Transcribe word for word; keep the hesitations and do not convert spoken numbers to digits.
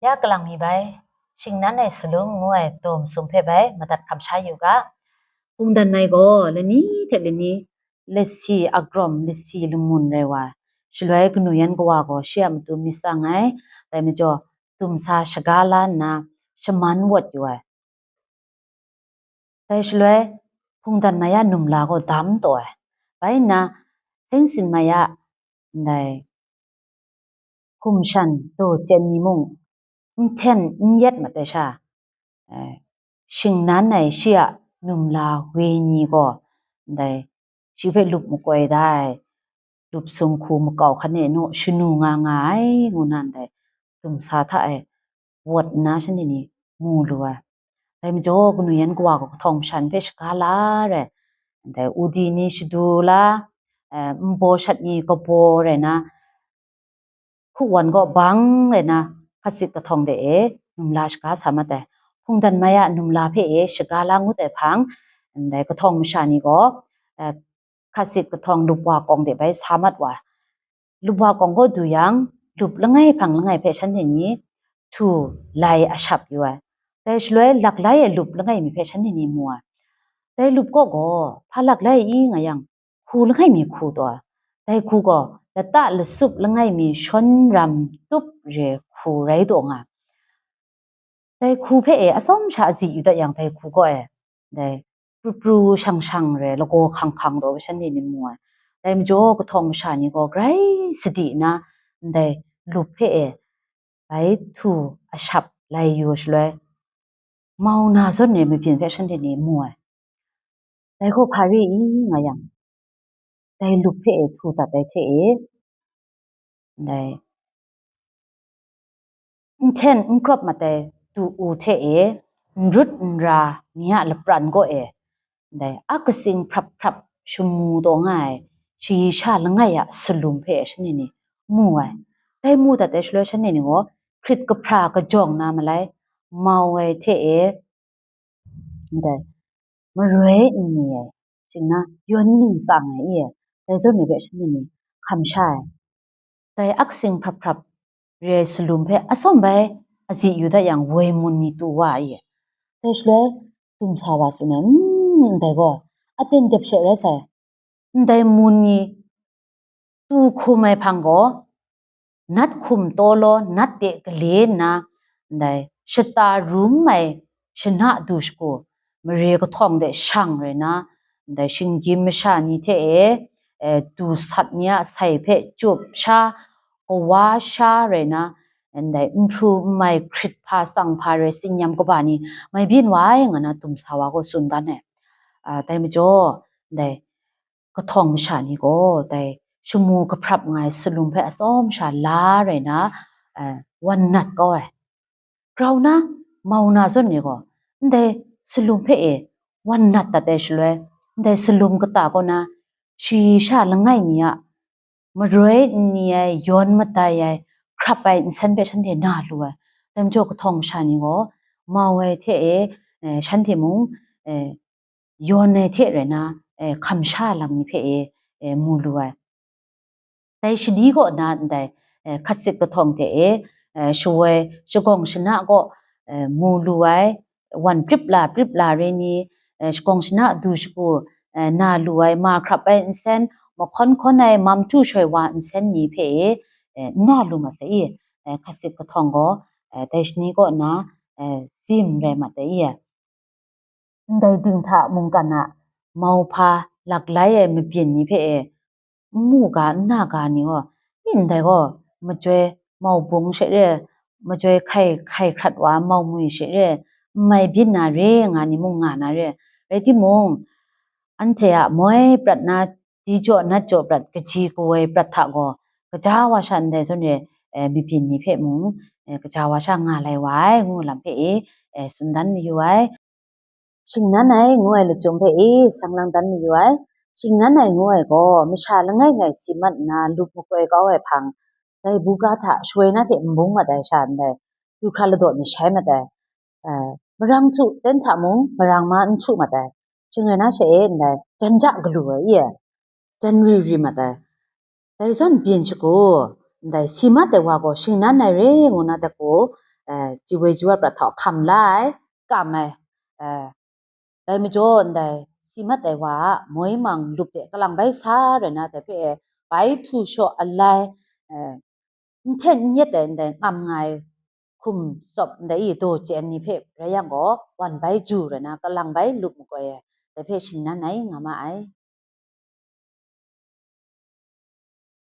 Ya kalang mi bai, shingnan ai salum ngu ai daw masum hpe bai madat hkam sha yu ga. Hpungdan mai gaw lani hte lani lasi agrawm, lasi lamun rai wa ai, shaloi kanu yan kawa gaw shi a matu myit tsang ai, dai majaw, dumsa shaga la nna shaman wawt yu ai. Dai shaloi, hpungdan mai a numla gaw dam taw ai. Bai nna, sengsin mai a ndai hkum shan daw chyen ni mung n hten n yet mat ai sha, eh, shingnan ai shi a numla we ni gaw ndai shi hpe lup makoi da ai, lup sung hku makau hkan e naw shanu nga nga ai, ngu na ndai dumsa hta e wawt nna shanhte ni mu lu ai. Dai majaw, kanu yan kawa gaw kahtawng masha ni hpe shaga la rai, ndai udi ni shadu la, eh, nbaw shat ni kabaw rai na, hku wan gaw bang rai na, hkatsit kahtawng de e numla shaga sa mat ai. Hpungdan mai a numla hpe e shaga la ngut ai hpang, ndai kahtawng masha ni gaw, eh, hkatsit kahtawng lup wa kawng de bai sa mat wa ai. Lup wa kawng kaw du yang, lup langai hpang langai hpe shanhte ni htu lai ashap yu ai. Dai shaloi laklai e lup langai mi hpe shanhte ni mu ai. Dai lup kaw gaw hpa laklai i nga yang, hku langai mi hku taw ai. Dai hku gaw lata lasup langai mi shawn ram tup re hku rai taw nga ai. Dai hku hpe e atsawm sha azi yu dat yang, dai hku kaw e, dai pru pru shang shang re lagaw hkang hkang taw shanhte ni mu ai. Dai majaw, kahtawng masha ni gaw grai sadi nna, ndai lup hpe e bai htu ashap lai yu shaloi, mau na zawn re mabyin hpe shanhte ni mu ai. Dai gaw hpa re i nga yang, dai lup hpe e htu dat ai hte e, ndai n hten n krawp mat ai du u hte e, n rut n ra ni a lapran kaw e, ndai a katsing hprap hprap shamu taw nga ai shayi sha langai a salum hpe shanhte ni mu ai. Dai mu dat ai shaloi shanhte ni gaw hkrit kahpra kajawng na malai, mau ai hte e, ndai maroi nni ai, shing na yawn ning tsang ai i, dai zawn ni hpe shanhte ni hkam sha ai. Dai a katsing hprap hprap re ai salum hpe atsawm bai azi yu dat yang, woi mun ni tu wa ai i. Dai shaloi, dumsa wa tsun ai, "Mm, ndai gaw aten dep she rai sai, ndai mun ni tu hkum ai hpang gaw, nat hkum taw law, nat de gale nna, ndai shata rum ai shana du shagu, mare kahtawng de shang rai na, ndai shinggyim masha ni hte e, e, du sat ni a sai hpe cup sha, kawa sha rai na, ndai nhpru nmai hkrit hpa tsang hpa rai tsin-yam kaba ni mai byin wa ai," nga na dumsa wa gaw tsun dan ai. A, dai majaw, ndai kahtawng masha ni gaw dai shamu kahprap nga ai salum hpe atsawm sha la rai na, eh, wan nat kau ai. Grau na, mau na zawn ni gaw, ndai salum hpe e wan nat dat ai shaloi, ndai salum kata kaw na, shayi sha langai mi a maroi nni ai, yawn madai ai, hkrap ai nsen hpe shanhte na lu ai. Dai majaw, kahtawng masha ni gaw mau ai hte e, eh, shanhte mung, eh, yawn ai hte rai na, eh, hkam sha lam ni hpe e, eh, mu lu ai. Dai shani kaw na ndai, eh, hkatsit kahtawng hte e, eh, shawoi shagawng shana kaw, eh, mu lu ai, wan prip la, prip la re ni, eh, shagawng shana du shagu, eh, na lu ai, ma hkrap ai nsen, mahkawn hkawn ai, mam htu shoi wa nsen ni hpe e, eh, n na lu ma sai i, eh, hkatsit kahtawng gaw, eh, dai shani kaw na, eh, zim rai mat ai i, ndai dinghta mungkan a mau hpa laklai ai mabyin ni hpe e, n mu ga, n na ga ni gaw, ni ndai gaw, majoi mau bung she re, majoi hkai, hkai hkrat wa mau mwi she re, n mai byin na re nga ni mung nga na re. Rai timung, anhte a moi prat na, di jaw nat jaw prat, kaji kawoi prat hta gaw, kaja wa sha ndai zawn re, eh, mabyin ni hpe mung, eh, kaja wa sha nga lai wa ai, ngu lam hpe e, eh, tsun dan mayu ai. Shingnan ai ngu ai lachyum hpe e sang lang dan mayu ai. Shingnan ai ngu ai gaw, masha langai ngai si mat nna lup makoi kau ai hpang, dai buga hta shawoi na hte n bung mat ai sha ndai, du hkra ladaw ni shai mat ai. Eh, marang htu ten hta mung, marang ma n htu mat ai. Shing rai na she e ndai, jan ja galu ai i, jan ri ri mat ai. Dai zawn byin shagu, ndai si mat ai wa gaw shingnan ai re ngu na dat gaw, eh, chawoi chawat pra htau hkam la ai, kam ai, eh, dai majaw ndai si mat ai wa a moi mang lup de kalang bai sa rai na, dai hpe e bai htu shaw alai, eh, n hten n yet ai ndai ngam nga ai hkum tsawp ndai i daw chyen ni hpe rai yang gaw, wan bai ju rai na, kalang bai lup makoi e, dai hpe shingnan ai nga ma ai.